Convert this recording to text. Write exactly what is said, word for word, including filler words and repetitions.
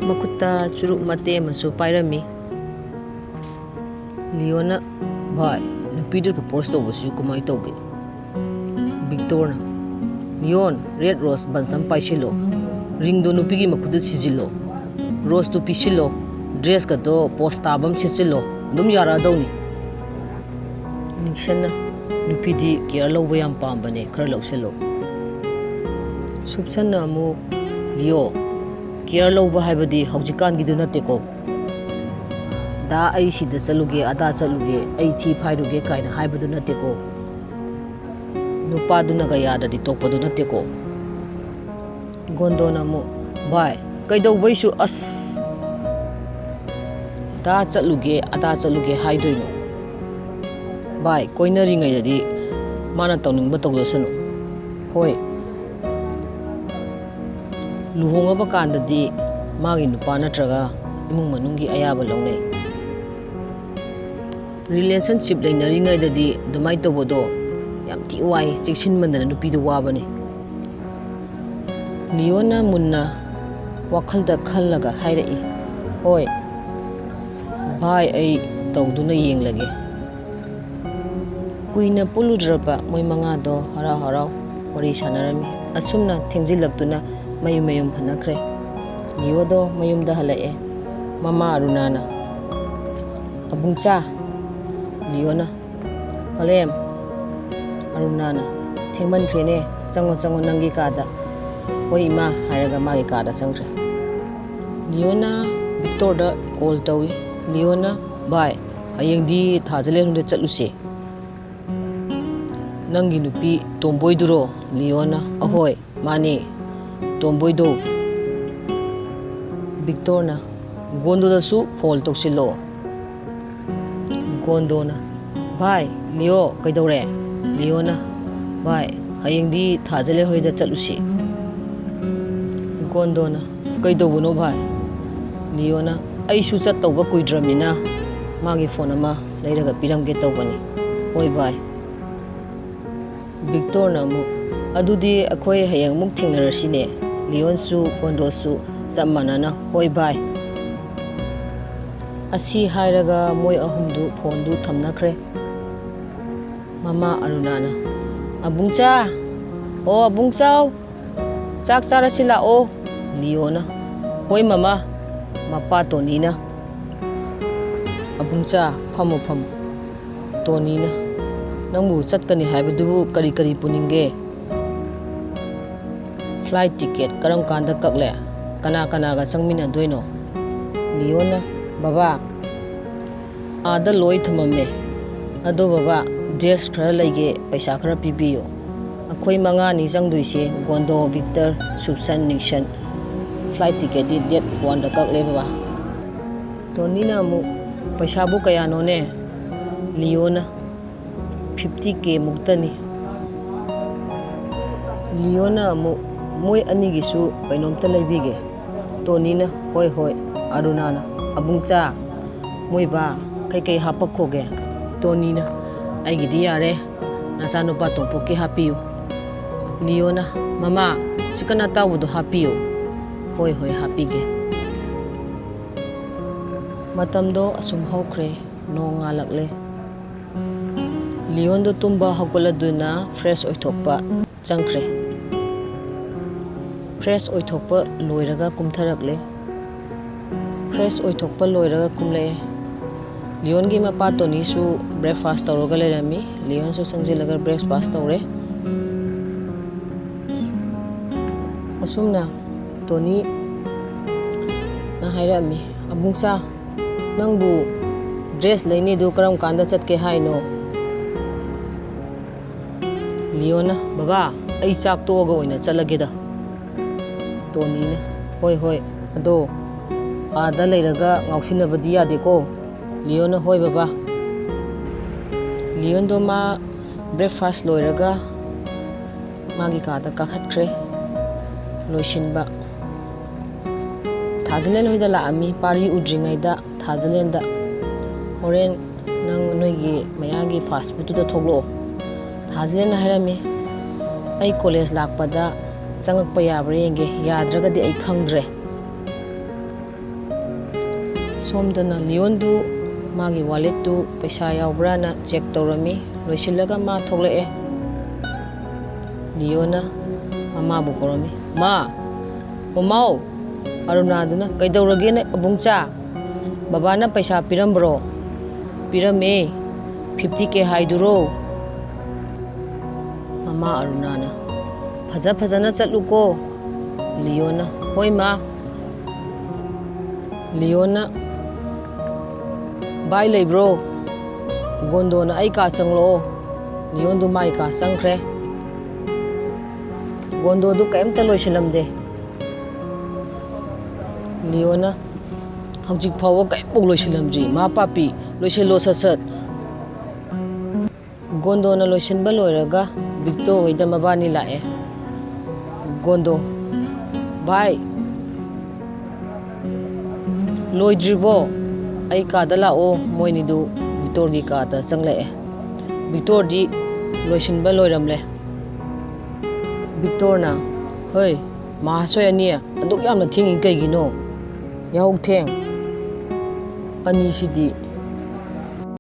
ꯃꯈꯨꯠꯇ ꯆꯨꯔꯨꯞ ꯃꯇꯦꯛ ꯑꯃꯁꯨ ꯄꯥꯏꯔꯝꯃꯤ꯫ ꯂꯤꯌꯣꯅ, "ꯚꯥꯏ, ꯅꯨꯄꯤꯗꯨ ꯄ꯭ꯔꯄꯣꯁ ꯇꯧꯕꯁꯤ ꯀꯃꯥꯏꯅ ꯇꯧꯒꯦ?" ꯚꯤꯛꯇꯣꯔꯅ, "ꯂꯤꯌꯣꯟ, ꯔꯦꯗ ꯔꯣꯁ ꯕꯟꯁ ꯑꯃ ꯄꯥꯏꯁꯤꯜꯂꯣ, ꯔꯤꯡꯗꯣ ꯅꯨꯄꯤꯒꯤ ꯃꯈꯨꯠꯇ ꯁꯤꯖꯤꯜꯂꯣ, ꯔꯣꯁꯇꯨ ꯄꯤꯁꯤꯜꯂꯣ, ꯗ꯭ꯔꯦꯁꯀꯗꯣ ꯄꯣꯁ ꯇꯥꯕ ꯑꯃ ꯁꯦꯠꯆꯤꯜꯂꯣ, ꯑꯗꯨꯝ ꯌꯥꯔꯛꯑꯗꯧꯅꯤ꯫" ꯅꯤꯛꯁꯟꯅ, "ꯅꯨꯄꯤꯗꯤ ꯀꯤꯌꯔ ꯂꯧꯕ ꯌꯥꯝ ꯄꯥꯝꯕꯅꯦ, ꯈꯔ ꯂꯧꯁꯤꯜꯂꯣ꯫" ꯁꯨꯞꯁꯟꯅ ꯑꯃꯨꯛ, "ꯂꯤꯌꯣ, ꯀꯤꯌꯔ ꯂꯧꯕ ꯍꯥꯏꯕꯗꯤ ꯍꯧꯖꯤꯛꯀꯥꯟꯒꯤꯗꯨ ꯅꯠꯇꯦꯀꯣ꯫ ꯗꯥ ꯑꯩ ꯁꯤꯗ ꯆꯠꯂꯨꯒꯦ, ꯑꯗꯥ ꯆꯠꯂꯨꯒꯦ, ꯑꯩ ꯊꯤ ꯐꯥꯏꯔꯨꯒꯦ ꯀꯥꯏꯅ ꯍꯥꯏꯕꯗꯨ ꯅꯠꯇꯦꯀꯣ꯫ ꯅꯨꯄꯥꯗꯨꯅꯒ ꯌꯥꯗ꯭ꯔꯗꯤ ꯇꯣꯛꯄꯗꯨ ꯅꯠꯇꯦꯀꯣ꯫" ꯒꯣꯟꯗꯣꯅ ꯑꯃꯨꯛ, "ꯚꯥꯏ, ꯀꯩꯗꯧꯕꯩꯁꯨ ꯑꯁ ꯗꯥ ꯆꯠꯂꯨꯒꯦ, ꯑꯗꯥ ꯆꯠꯂꯨꯒꯦ ꯍꯥꯏꯗꯣꯏꯅꯣ? ꯚꯥꯏ, ꯀꯣꯏꯅꯔꯤꯉꯩꯗꯗꯤ ꯃꯥꯅ ꯇꯧꯅꯤꯡꯕ ꯇꯧꯖꯁꯅꯨ꯫ ꯍꯣꯏ, ꯂꯨꯍꯣꯡꯉꯕ ꯀꯥꯟꯗꯗꯤ ꯃꯥꯒꯤ ꯅꯨꯄꯥ ꯅꯠꯇ꯭ꯔꯒ ꯏꯃꯨꯡ ꯃꯅꯨꯡꯒꯤ ꯑꯌꯥꯕ ꯂꯧꯅꯩ꯫ ꯔꯤꯂꯦꯁꯟꯁꯤꯞ ꯂꯩꯅꯔꯤꯉꯩꯗꯗꯤ ꯑꯗꯨꯃꯥꯏꯅ ꯇꯧꯕꯗꯣ ꯌꯥꯝ ꯊꯤ ꯋꯥꯏ, ꯆꯦꯛꯁꯤꯟꯃꯟꯗꯅ ꯅꯨꯄꯤꯗꯣ ꯋꯥꯕꯅꯤ꯫" ꯂꯤꯌꯣꯅ ꯃꯨꯟꯅ ꯋꯥꯈꯜꯗ ꯈꯜꯂꯒ ꯍꯥꯏꯔꯛꯏ, "ꯍꯣꯏ, ꯚꯥꯏ, ꯑꯩ ꯇꯧꯗꯨꯅ ꯌꯦꯡꯂꯒꯦ꯫" ꯀꯨꯏꯅ ꯄꯨꯜꯂꯨꯗ꯭ꯔꯕ ꯃꯣꯏ ꯃꯉꯥꯗꯣ ꯍꯔꯥꯎ ꯍꯔꯥꯎ ꯋꯥꯔꯤ ꯁꯥꯟꯅꯔꯝꯃꯤ꯫ ꯑꯁꯨꯝꯅ ꯊꯦꯡꯖꯤꯜꯂꯛꯇꯨꯅ ꯃꯌꯨꯝ ꯃꯌꯨꯝ ꯍꯟꯅꯈ꯭ꯔꯦ꯫ ꯂꯤꯌꯣꯗꯣ ꯃꯌꯨꯝꯗ ꯍꯜꯂꯛꯑꯦ꯫ ꯃꯃꯥ ꯑꯔꯨꯅꯥꯅ, "ꯑꯕꯨꯡꯆꯥ꯫" ꯂꯤꯌꯣꯅ, "ꯃꯥꯂꯦꯝ꯫" ꯑꯔꯨꯅꯥꯅ, "ꯊꯦꯡꯃꯟꯈ꯭ꯔꯦꯅꯦ, ꯆꯪꯉꯣ, ꯆꯪꯉꯣ ꯅꯪꯒꯤ ꯀꯥꯗ꯫" "ꯍꯣꯏ ꯏꯃꯥ" ꯍꯥꯏꯔꯒ ꯃꯥꯒꯤ ꯀꯥꯗ ꯆꯪꯈ꯭ꯔꯦ꯫ ꯂꯤꯌꯣꯅ ꯚꯤꯛꯇꯣꯔꯗ ꯀꯣꯜ ꯇꯧꯏ꯫ ꯂꯤꯌꯣꯅ, "ꯚꯥꯏ, ꯍꯌꯦꯡꯗꯤ ꯊꯥꯖꯂꯦꯟ ꯍꯣꯏꯗ ꯆꯠꯂꯨꯁꯦ꯫" "ꯅꯪꯒꯤ ꯅꯨꯄꯤ ꯇꯣꯝꯕꯣꯏꯗꯨꯔꯣ?" ꯂꯤꯌꯣꯅ, "ꯑꯍꯣꯏ, ꯃꯥꯅꯦ, ꯇꯣꯝꯕꯣꯏꯗꯣ꯫" ꯚꯤꯛꯇꯣꯔꯅ, "ꯒꯣꯟꯗꯣꯗꯁꯨ ꯐꯣꯟ ꯇꯧꯁꯤꯜꯂꯣ꯫" ꯒꯣꯟꯗꯣꯅ, "ꯚꯥꯏ, ꯂꯤꯌꯣ ꯀꯩꯗꯧꯔꯦ?" ꯂꯤꯌꯣꯅ, "ꯚꯥꯏ, ꯍꯌꯦꯡꯗꯤ ꯊꯥꯖꯂꯦꯟ ꯍꯣꯏꯗ ꯆꯠꯂꯨꯁꯤ꯫" ꯒꯣꯟꯗꯣꯅ, "ꯀꯩꯗꯧꯕꯅꯣ ꯚꯥꯏ?" ꯂꯤꯌꯣꯅ, "ꯑꯩꯁꯨ ꯆꯠꯇꯧꯕ ꯀꯨꯏꯗ꯭ꯔꯕꯅꯤꯅ ꯃꯥꯒꯤ ꯐꯣꯟ ꯑꯃ ꯂꯩꯔꯒ ꯄꯤꯔꯝꯒꯦ ꯇꯧꯕꯅꯤ꯫" "ꯍꯣꯏ ꯚꯥꯏ꯫" ꯚꯤꯛꯇꯣꯔꯅ ꯑꯃꯨꯛ, "ꯑꯗꯨꯗꯤ ꯑꯩꯈꯣꯏ ꯍꯌꯦꯡ ꯑꯃꯨꯛ ꯊꯦꯡꯅꯔꯁꯤꯅꯦ꯫ ꯂꯤꯌꯣꯟꯁꯨ ꯒꯣꯟꯗꯣꯁꯨ ꯆꯞ ꯃꯥꯟꯅꯅ, "ꯍꯣꯏ ꯚꯥꯏ"꯫ ꯑꯁꯤ ꯍꯥꯏꯔꯒ ꯃꯣꯏ ꯑꯍꯨꯝꯗꯨ ꯐꯣꯟꯗꯨ ꯊꯝꯅꯈ꯭ꯔꯦ꯫ ꯃꯃꯥ ꯑꯔꯨꯅꯥꯅ, "ꯑꯕꯨꯡꯆꯥ, ꯑꯣ ꯑꯕꯨꯡꯆꯥꯎ, ꯆꯥꯛ ꯆꯥꯔꯁꯤ ꯂꯥꯛꯑꯣ"꯫ ꯂꯤꯌꯣꯅ, "ꯍꯣꯏ ꯃꯃꯥ"꯫ ꯃꯄꯥ ꯇꯣꯅꯤꯅ, "ꯑꯕꯨꯡꯆꯥ, ꯐꯝꯃꯨ ꯐꯝꯃꯨ"꯫ ꯇꯣꯅꯤꯅ, "ꯅꯪꯕꯨ ꯆꯠꯀꯅꯤ ꯍꯥꯏꯕꯗꯨꯕꯨ ꯀꯔꯤ ꯀꯔꯤ ꯄꯨꯅꯤꯡꯒꯦ? ꯐ꯭ꯂꯥꯏꯠ ꯇꯤꯀꯦꯠ ꯀꯔꯝ ꯀꯥꯟꯗ ꯀꯛꯂꯦ? ꯀꯅꯥ ꯀꯅꯥꯒ ꯆꯪꯃꯤꯟꯅꯗꯣꯏꯅꯣ?" ꯂꯤꯌꯣꯅ, "ꯕꯕꯥ, ꯑꯥꯗ ꯂꯣꯏ ꯊꯝꯃꯝꯃꯦ꯫ ꯑꯗꯣ ꯕꯕꯥ, ꯗ꯭ꯔꯦꯁ ꯈꯔ ꯂꯩꯒꯦ, ꯄꯩꯁꯥ ꯈꯔ ꯄꯤꯕꯤꯌꯨ꯫ ꯑꯩꯈꯣꯏ ꯃꯉꯥꯅꯤ ꯆꯪꯗꯣꯏꯁꯦ, ꯒꯣꯟꯗꯣ, ꯚꯤꯛꯇꯔ, ꯁꯨꯞꯁꯟ, ꯅꯤꯛꯁꯟ꯫ ꯐ꯭ꯂꯥꯏꯠ ꯇꯤꯀꯦꯠꯇꯤ ꯗꯦꯠ ꯋꯥꯟꯗ ꯀꯛꯂꯦ ꯕꯕꯥ"꯫ ꯇꯣꯅꯤꯅ ꯑꯃꯨꯛ, "ꯄꯩꯁꯥꯕꯨ ꯀꯌꯥꯅꯣꯅꯦ?" ꯂꯤꯌꯣꯅ, "ꯐꯤꯐꯇꯤ ꯀꯦ ꯃꯨꯛꯇꯅꯤ"꯫ ꯂꯤꯌꯣꯅ ꯑꯃꯨꯛ, "ꯃꯣꯏ ꯑꯅꯤꯒꯤꯁꯨ ꯀꯩꯅꯣꯝꯇ ꯂꯩꯕꯤꯒꯦ"꯫ ꯇꯣꯅꯤꯅ, "ꯍꯣꯏ ꯍꯣꯏ"꯫ ꯑꯔꯨꯅꯥꯅ, "ꯑꯕꯨꯡꯆꯥ, ꯃꯣꯏ ꯕꯥ, ꯀꯩꯀꯩ ꯍꯥꯞꯄꯛꯈꯣꯒꯦ?" ꯇꯣꯅꯤꯅ, "ꯑꯩꯒꯤꯗꯤ ꯌꯥꯔꯦ, ꯅꯆꯥꯅꯨꯄꯥ ꯇꯣꯝꯄꯣꯛꯀꯤ ꯍꯥꯞꯄꯤꯌꯨ"꯫ ꯂꯤꯌꯣꯅ, "ꯃꯃꯥ, ꯆꯤꯛꯀꯟ ꯑꯇꯥꯎꯕꯗꯣ ꯍꯥꯞꯄꯤꯌꯨ"꯫ "ꯍꯣꯏ ꯍꯣꯏ, ꯍꯥꯞꯄꯤꯒꯦ"꯫ ꯃꯇꯝꯗꯣ ꯑꯁꯨꯝ ꯍꯧꯈ꯭ꯔꯦ, ꯅꯣꯡ ꯉꯥꯜꯂꯛꯂꯦ꯫ ꯂꯤꯌꯣꯟꯗꯣ ꯇꯨꯝꯕ ꯍꯧꯒꯠꯂꯗꯨꯅ ꯐ꯭ꯔꯦꯁ ꯑꯣꯏꯊꯣꯛꯄ ꯆꯪꯈ꯭ꯔꯦ꯫ ꯐ꯭ꯔꯦꯁ ꯑꯣꯏꯊꯣꯛꯄ ꯂꯣꯏꯔꯒ ꯀꯨꯝꯊꯔꯛꯂꯦ꯫ ꯐ꯭ꯔꯦꯁ ꯑꯣꯏꯊꯣꯛꯄ ꯂꯣꯏꯔꯒ ꯀꯨꯝꯂꯛꯑꯦ꯫ ꯂꯤꯌꯣꯟꯒꯤ ꯃꯄꯥ ꯇꯣꯅꯤꯁꯨ ꯕ꯭ꯔꯦꯛꯐꯥꯁ ꯇꯧꯔꯒ ꯂꯩꯔꯝꯃꯤ꯫ ꯂꯤꯌꯣꯟꯁꯨ ꯆꯪꯁꯤꯜꯂꯒ ꯕ꯭ꯔꯦꯛꯐꯥꯁ ꯇꯧꯔꯦ꯫ ꯑꯁꯨꯝꯅ ꯇꯣꯅꯤꯅ ꯍꯥꯏꯔꯛꯑꯝꯃꯤ, "ꯑꯕꯨꯡꯆꯥ, ꯅꯪꯕꯨ ꯗ꯭ꯔꯦꯁ ꯂꯩꯅꯤꯗꯨ ꯀꯔꯝ ꯀꯥꯟꯗ ꯆꯠꯀꯦ ꯍꯥꯏꯅꯣ?" ꯂꯤꯌꯣꯅ, "ꯕꯕꯥ, ꯑꯩ ꯆꯥꯛ ꯇꯣꯛꯑꯒ ꯑꯣꯏꯅ ꯆꯠꯂꯒꯦꯗ"꯫ ꯇꯣꯅꯤꯅ, "ꯍꯣꯏ, ꯍꯣꯏ, ꯑꯗꯣ ꯑꯥꯗ ꯂꯩꯔꯒ ꯉꯥꯎꯁꯤꯟꯅꯕꯗꯤ ꯌꯥꯗꯦꯀꯣ"꯫ ꯂꯤꯌꯣꯅ, "ꯍꯣꯏ ꯕꯕꯥ"꯫ ꯂꯤꯌꯣꯟꯗꯣ ꯃꯥ ꯕ꯭ꯔꯦꯛꯐꯥꯁ ꯂꯣꯏꯔꯒ ꯃꯥꯒꯤ ꯀꯥꯗ ꯀꯥꯈꯠꯈ꯭ꯔꯦ꯫ ꯂꯣꯏꯁꯤꯟꯕ꯫ ꯊꯥꯖꯂꯦꯟ ꯍꯣꯏꯗ ꯂꯥꯛꯑꯝꯃꯤ, ꯄꯥꯔꯤ ꯎꯗ꯭ꯔꯤꯉꯩꯗ ꯊꯥꯖꯂꯦꯟꯗ, "ꯍꯣꯔꯦꯟ ꯅꯪ ꯅꯣꯏꯒꯤ ꯃꯌꯥꯒꯤ ꯐꯥꯁ ꯐꯨꯗꯇꯨꯗ ꯊꯣꯛꯂꯛꯑꯣ"꯫ ꯊꯥꯖꯂꯦꯟꯅ ꯍꯥꯏꯔꯝꯃꯤ, "ꯑꯩ ꯀꯣꯂꯦꯖ ꯂꯥꯛꯄꯗ ꯆꯪꯉꯛꯄ ꯌꯥꯕ꯭ꯔꯥ ꯌꯦꯡꯒꯦ, ꯌꯥꯗ꯭ꯔꯒꯗꯤ ꯑꯩ ꯈꯪꯗ꯭ꯔꯦ"꯫ ꯁꯣꯝꯗꯅ ꯂꯤꯌꯣꯟꯗꯨ ꯃꯥꯒꯤ ꯋꯥꯂꯦꯠꯇꯨ ꯄꯩꯁꯥ ꯌꯥꯎꯕ꯭ꯔꯥꯅ ꯆꯦꯛ ꯇꯧꯔꯝꯃꯤ꯫ ꯂꯣꯏꯁꯤꯜꯂꯒ ꯃꯥ ꯊꯣꯛꯂꯛꯑꯦ꯫ ꯂꯤꯌꯣꯅ ꯃꯃꯥꯕꯨ ꯀꯧꯔꯝꯃꯤ꯫ "ꯃꯥ! ꯃꯃꯥꯎ!" ꯑꯔꯨꯅꯥꯗꯨꯅ, "ꯀꯩꯗꯧꯔꯒꯦꯅꯦ ꯑꯕꯨꯡꯆꯥ? ꯕꯕꯥꯅ ꯄꯩꯁꯥ ꯄꯤꯔꯝꯕ꯭ꯔꯣ?" "ꯄꯤꯔꯝꯃꯦ꯫ ꯐꯤꯐꯇꯤ ꯀꯦ ꯍꯥꯏꯗꯨꯔꯣ?" ꯃꯃꯥ ꯑꯔꯨꯅꯥꯅ, "ꯐꯖ ꯐꯖꯅ ꯆꯠꯂꯨꯀꯣ꯫" ꯂꯤꯌꯣꯅ, "ꯍꯣꯏ ꯃꯥ꯫" ꯂꯤꯌꯣꯅ, "ꯚꯥꯏ ꯂꯩꯕ꯭ꯔꯣ?" ꯒꯣꯟꯗꯣꯅ, "ꯑꯩ ꯀꯥ ꯆꯪꯂꯛꯑꯣ꯫" ꯂꯤꯌꯣꯟꯗꯨ ꯃꯥꯏ ꯀꯥ ꯆꯪꯈ꯭ꯔꯦ꯫ ꯒꯣꯟꯗꯣꯗꯨ ꯀꯔꯤꯝꯇ ꯂꯣꯏꯁꯤꯜꯂꯝꯗꯦ꯫ ꯂꯤꯌꯣꯅ, "ꯍꯧꯖꯤꯛ ꯐꯥꯎꯕ ꯀꯔꯤꯝꯐꯥꯎ ꯂꯣꯏꯁꯤꯜꯂꯝꯗ꯭ꯔꯤ꯫ ꯃꯥ ꯄꯥꯄꯤ, ꯂꯣꯏꯁꯤꯜꯂꯣ ꯁꯠ ꯁꯠ꯫" ꯒꯣꯟꯗꯣꯅ ꯂꯣꯏꯁꯤꯟꯕ ꯂꯣꯏꯔꯒ ꯕꯤꯛꯇꯣ ꯍꯣꯏꯗ ꯃꯕꯥꯅꯤ ꯂꯥꯛꯑꯦ꯫ ꯒꯣꯟꯗꯣ, "ꯚꯥꯏ, ꯂꯣꯏꯗ꯭ꯔꯤꯕꯣ? ꯑꯩ ꯀꯥꯗ ꯂꯥꯛꯑꯣ꯫" ꯃꯣꯏꯅꯤꯗꯨ ꯕꯤꯛꯇꯣꯔꯒꯤ ꯀꯥꯗ ꯆꯪꯂꯛꯑꯦ꯫ ꯕꯤꯛꯇꯣꯔꯗꯤ ꯂꯣꯏꯁꯤꯟꯕ ꯂꯣꯏꯔꯝꯂꯦ꯫ ꯕꯤꯛꯇꯣꯔꯅ, "ꯍꯣꯏ, ꯃꯍꯥꯁꯣꯏ ꯑꯅꯤ, ꯑꯗꯨꯛ ꯌꯥꯝꯅ ꯊꯦꯡꯉꯤ ꯀꯩꯒꯤꯅꯣ? ꯌꯥꯍꯧ ꯊꯦꯡ꯫ ꯑꯅꯤꯁꯤꯗꯤ